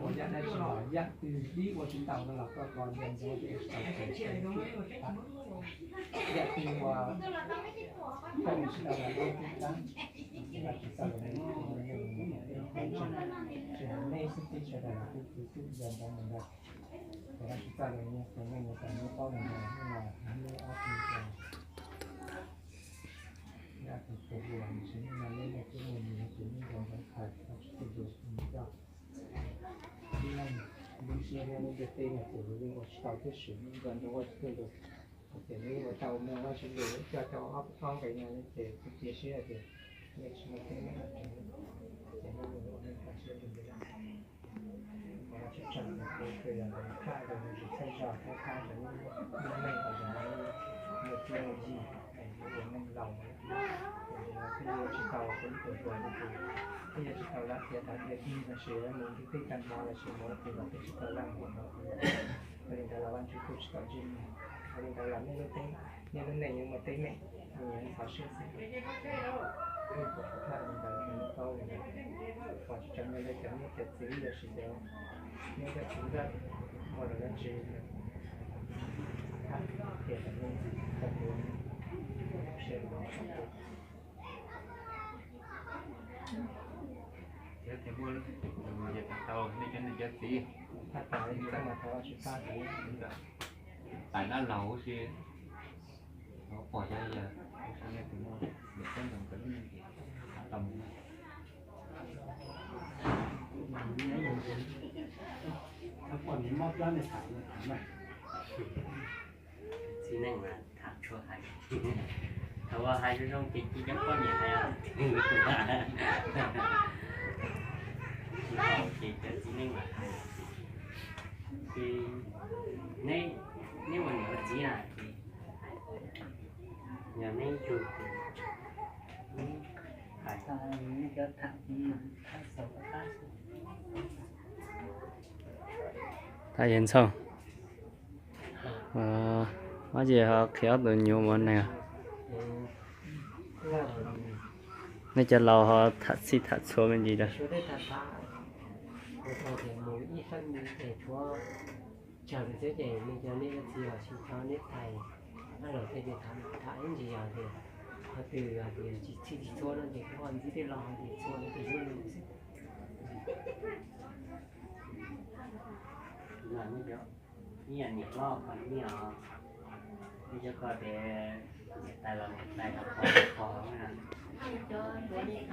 Ua yam dab tsi los yam twg dib ua tsis tau no los koj tos nco ntsoov tias tsis tau, yam twg ua pheej tsis tau los nej tub tab, tsis txawj los nej tub, nej mus ntawm peb ntseeg, tsis hais nej xwb, teb chaws daim no kuj txhua tus nco ntsoov mus ntawd. Cov no tsis txawj los nej tus neeg mus tas nej paub mus ntawd, nej los nej ob tug, nej ob tug tus hlub los sis nej no nej nej tub mus ntawd tus neeg nco ntsoov hais tsis tau, tsis txawj tus mus coj. Tib neeg lub siab thiab lub ntiaj teb no ces yeej ua tsis tau thiab, sim nco ntsoov ua tsis tau. Ces nws ua tau no ua tsis tau, coj tau ob peb nqe no ces kuv cia siab tias nej tsis muaj teeb meem, ces nej ua nej tau siab ntev ntev. Qhov no tsis tshaj, kuv yog ntawd tshaj rau nws tsis txhawj zog, thab thab rau lub neej uas yog muaj cuab muaj yig, es yus ua neej laus, ces no peb yuav tsis tau peb ib tug hluas no ces peb yuav tsis tau lam tiav tau tiav dig lossis mus ntiaj teb tag nrho lossis mus ua twg los peb tsis tau lam mus no. Ua li ntawd los Vajtswv kuj tsis tau ntsib nej, ua li ntawd los nej lub teeb, nej lub neej yuav muaj teeb meem, nws yuav ntxhov siab xwb. Kuv thov thaj li ntawd rau nej paub li ntawd, kom tsis txhob nco ntsoov cov niam cov txiv lossis cov niam cov txiv ntxawm muaj lus dab tsi, thaj tias rau nej txhua tus, siab lug. Yog tias muaj lus ces tau nej cov niam cov txiv, thaj tias tsis pab kuv, tais dab laug si, pom cov yog kuv sawv daws tus no, niam tub nrog nkawd lub neej ces tau mus. Txiv neej mas tham tshuav hais, thaum ua hais zoo zoo ces cia cov poj niam hais, ces cov txiv neej mas hais, ces neb, neb ua niam ua txiv na ces yog neb yug ces neb hais, neb cov tham, tham xaus qab xwb. Thaj yeeb Ntxhoo, ob ces ho qhia ob tug nyuam ua neeg. Nej cov laus ho tham txhij tham txhua me ntsis lawm. Tsawg lawm xwb ces nws cov niam cov txiv los sis cov niam tais, ib ntsis yog tias qhov twg hais tias tsis txhij tsis txhua no ces kuv ho ntsib tej laus hais tias txhua no ces yuav lus xwb. Ib yam niam hlob qhov nyiaj os, nej cov ko ces niam tais los niam tais, los pog los pog na. Ua niam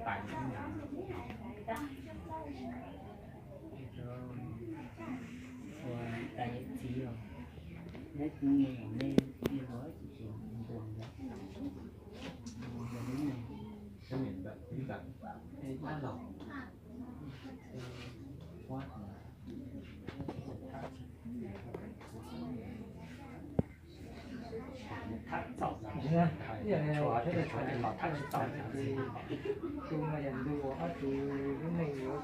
tais niam txiv os, neb kuv nyiam nej, nej los tsis tsis ntuas ntawd, ntawd lub neej, dab laug. Tus no yog ntu uas ob tug lub neej yuav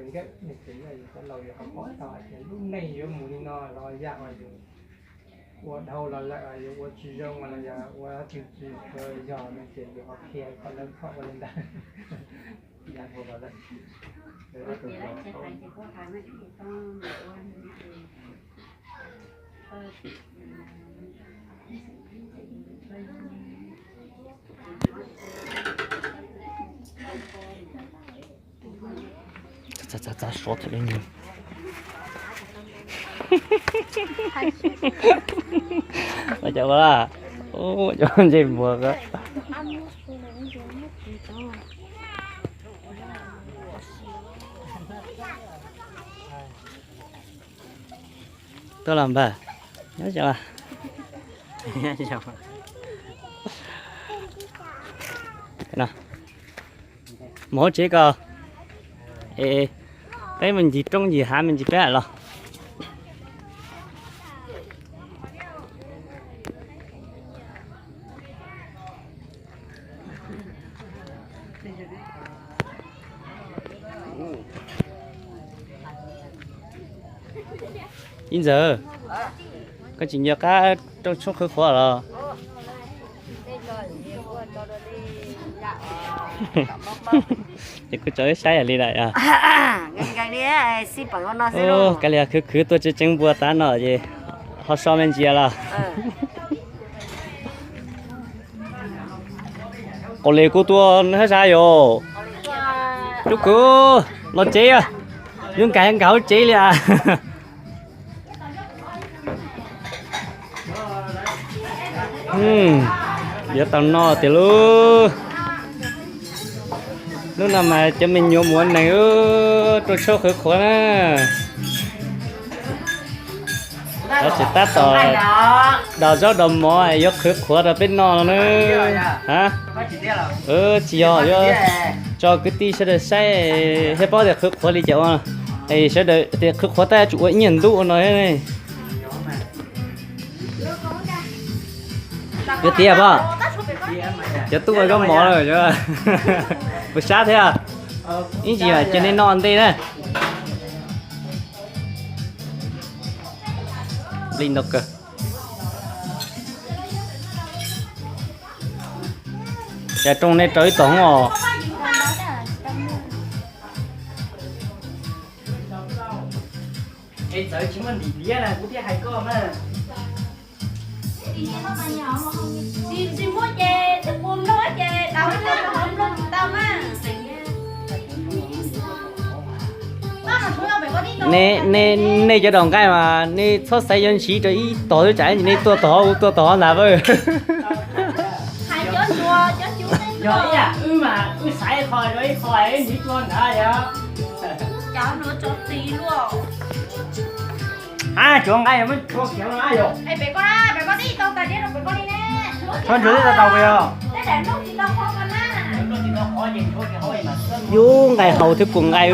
nkawm, nws tseem yog yus cov laus yus ho pom tau hais tias lub neej yuav mus li no los yam uas yus ua dhau los lawm, yus ua tsis zoo los yog ua tsis tsis tshua yog no ces yus ho qhia kom lawv txhob ua li ntawd. Yam dhau los lawm. Txav txav txav, suav thiab li nyuag. Ua cas ua, ua cas ntsej muag ko. Tuaj los npawg, nyob zoo. Mus hauv tsev ko. Es peb mus ncig roob ncig hav me ntsis peb hais los. Ib ntxawg, koj tsis nco qab rooj tshoob qhwv qhuav los? Ces kuv tso wb saib li lawm. Kav liam khwv khwv tuaj tseeb tseeb npua tav no ces ho so me ntsis los. Qos li kuj tuaj hab sab yom. Cov kwv los tsev, yuav nkag nkag hauv tsev li as. Yuav tau noj tiag lauj. Hnub no mas cov me nyuam mus ua neeg rau tshua qhwv qhuav na. Lawv tseem tab tom daus zaub daus mov yuav qhwv qhuav rau peb noj no na. Tsis yog, yuav tso kwv tij sawv daws saib thiaj paub tias qhwv qhuav li cas ua, es sawv daws tias qhwv qhuav tab yuav tsum ua ib nyuag ntu ua no. Yuav tiag pob, cov tub ua zaub mov lawm, puas sab thiab? Ib ntsis cia nej noj ntej na. Li ntau kawg. Cas rooj nej rau ib tog hoob os? Nej, nej, nej cov daus nqaij mas nej txhob xaiv yuav ntshiv rau ib tog xwb, tsam nej tuaj tog hauv, tuaj tog hauv ntag. Tsuav nqaij, tsuav ntshuav tau tau yog. Yus nqaij haus thiab kua nqaij.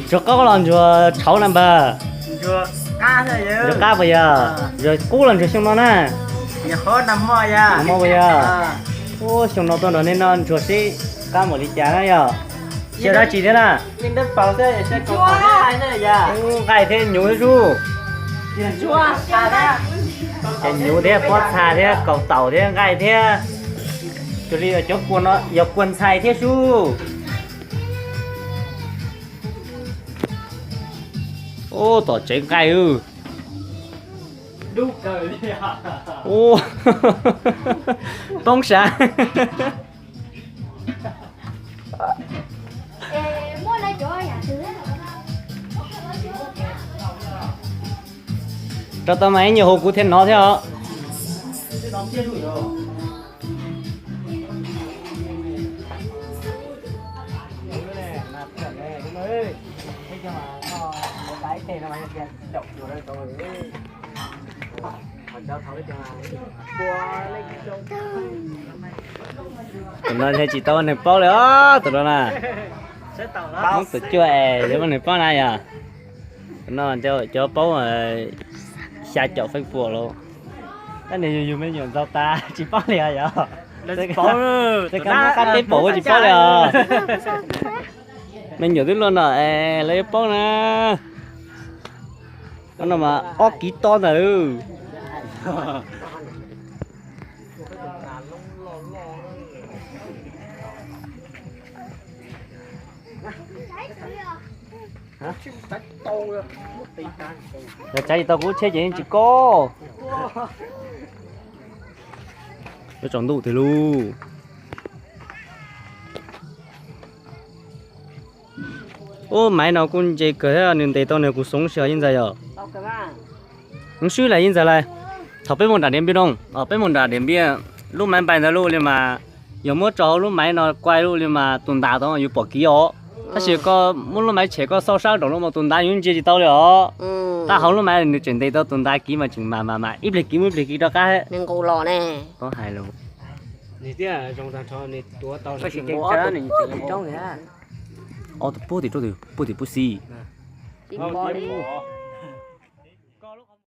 Ntsuag qaub los ntsuag tshauv na npawg? Ntsuag qab puas yog? Ntsuag qub los ntsuag xyoo no na? Puas yog? Ua xyoo no tuaj nrog nej noj ntsuag seb qab npaum li cas na yog? Xyaw dab tsi thiab na? Nqaij thiab nyuv thiab sub. Ces nyuv thiab pob txha thiab kaus taum thiab nqaij thiab. Cuag li cov kua no yog kua ntxhais thiab sub. Ub, tom tsev nqaij. Ub, poob sav. Rau tau mas ib nyuag hu kuv thiaj hnov thiab os. Tus no yog tsis tau ua neeg paub li os, tus no na. Hmoob tus cuaj es yuav ua neeg paub na yog. Tus no cov paub xya caum feem pua lauj. Tab sis yus me nyuam ntxaug tas tsis paub li os yog. Tej kab muab qab teb paum tsis paub li os. Me nyuam twb luaj no es lawv yuav paub na. Ob no mas ob kiv tob ntawd. Yog tsav tsis tau kuv tsheb ces yeej tsis koj. Yuav tsaus ntuj tiag lauj. Ub, maiv no kuj ntse kawg thiab, nws ntes tau nws kuv xoov si yeej ntxaws yog. Hmoob swb lawm yeej ntxaws lawm. Thaum peb mus nram Diav Npiaj no, peb mus nram Diav Npiaj, lub maiv npai ntawd lub li mas, yog muab tso hauv lub maiv no kuaj lub li mas tus ntav tau yus pom kiv os. Tab sis koj muab lub maiv tshem koj xauj sab nraum lub mas tus ntav yus ntsia tsis tau li os. Tab hauv lub maiv nws tseem ntes tau tus ntav kiv mas tseem mam mam mam ib pliag kiv muaj ib pliag kiv rov qab. Nws nqus los ne. Paub hais lus. Ob tus pub tim rau tus pub tim pub xis.